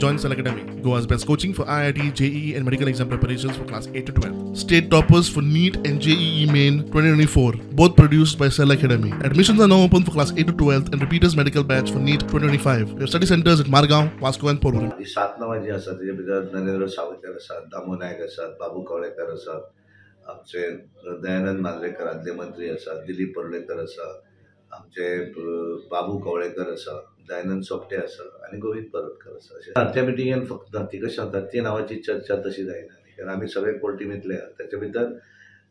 Join Cell Academy, Goa's best coaching for IIT, JEE and medical exam preparations for class 8 to 12. State toppers for NEET and JEE Main 2024, both produced by Cell Academy. Admissions are now open for class 8 to 12 and repeaters medical batch for NEET 2025. We have study centers at Margao, Vasco and Porvorim. ही सात नांवां जी आसा तेजे भितर नरेंद्र सावयकर आसात, दामू नायक आसात, बाबू कवळेकर आसात, आमचे दयानंद मांद्रेकर आदले मंत्री आसात, दिलीप परुळेकर आसा, आमचे बाबू कवळेकर आसा, दयानंद सोपटे आसा आनी गोविंद पर्वतकर आसा. अशें त्या मिटिंगेन फक्त ती कशें सांगता ती नांवाची चर्चा तशी जायना, कारण आमी सगळे कोर टिमींतले आहा. ताच्या भितर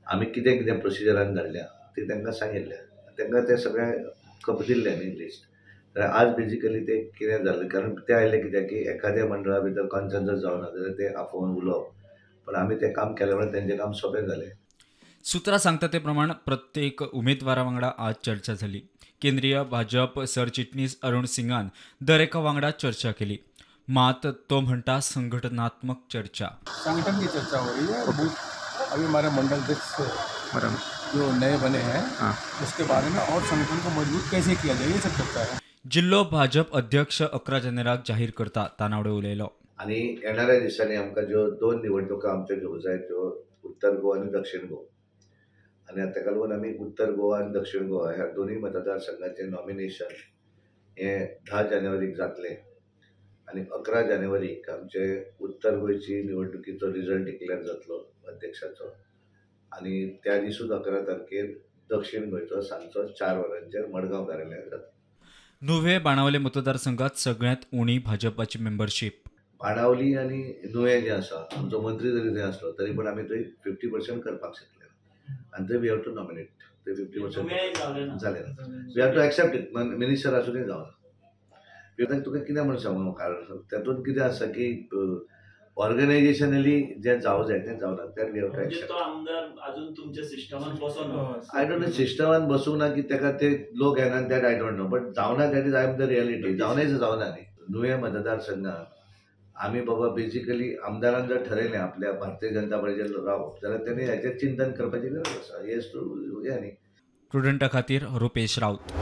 आमी कितें कितें प्रोसिजरान धाडल्या ती तांकां सांगिल्लें, तांकां तें सगळें खबर दिल्लें न्ही लिस्ट. तर आज बेजिकली ते कितें जालें, कारण ते आयले कित्याक की एखाद्या मंडळा भितर कॉन्सन्सस जावना जाल्यार ते आपोवन उलोवप, पण आमी तें काम केलें म्हणून तेंचें काम सोंपें जालें. सूत्रां सांगता ते प्रमाण प्रत्येक उमेदवारा वांगडा आज चर्चा जाली. केंद्रीय भाजप सरचिटणीस अरुण सिंगान दरेका वांगडा चर्चा केली, मात तो म्हणटा संघटनात्मक चर्चा. संगठन की चर्चा हो रही है. बूथ अभी हमारे मंडल अध्यक्ष जो नए बने हैं उसके बारे में और संगठन को मजबूत कैसे किया जाए ये सब चर्चा है. जिल्लो भाजप अध्यक्ष 11 जानेराक जाहीर करता तानावडे उलयलो. आनी येणाऱ्या दिसांनी आमकां ज्यो दोन निवडणुका आमच्यो घेवंक जाय त्यो उत्तर गोवा आनी दक्षीण गोवा, आनी ताका लागून आमी उत्तर गोवा आनी दक्षीण गोवा ह्या दोनूय मतदारसंघाचें नॉमिनेशन हें 10 जानेवारीक जातलें आनी 11 जानेवारीक आमचे उत्तर गोंयची निवडणुकीचो रिजल्ट डिक्लेअर जातलो अध्यक्षाचो, आनी त्या दिसूच 11 तारखेर दक्षीण गोंयचो सांजचो 4 वरांचेर मडगांव कार्यालयांत जातलो. नुवें बाणावले मतदारसंघात सगळ्यांत उणी भाजपाची मेंबरशीप. बाणावली आनी नुवें जें आसा आमचो मंत्री जरी थंय आसलो तरी पण आमी थंय 50% करपाक शकले आनी थंय we have to nominate, थंय 50% जालें ना. We have to accept it, minister आसूनय जावना. तुका कितें म्हणून सांगू, कारण तातूंत कितें आसा की ऑर्गनायझेशनली जें जावं जाय तें जावना, that we have to accept. I don't know सिस्टमान बसूंक ना की ताका ते लोक येना, that I don't know, but जावना that is I am the reality. जावनाच जावना न्ही. नुवें मतदारसंघात आमी बाबा बेजिकली आमदारान जर ठरयलें आपल्या भारतीय जनता पार्टीचेर रावप जाल्यार तेणी हाचेर चिंतन करपाची गरज आसा. हें न्ही. स्टुडंटा खातीर रुपेश राऊत.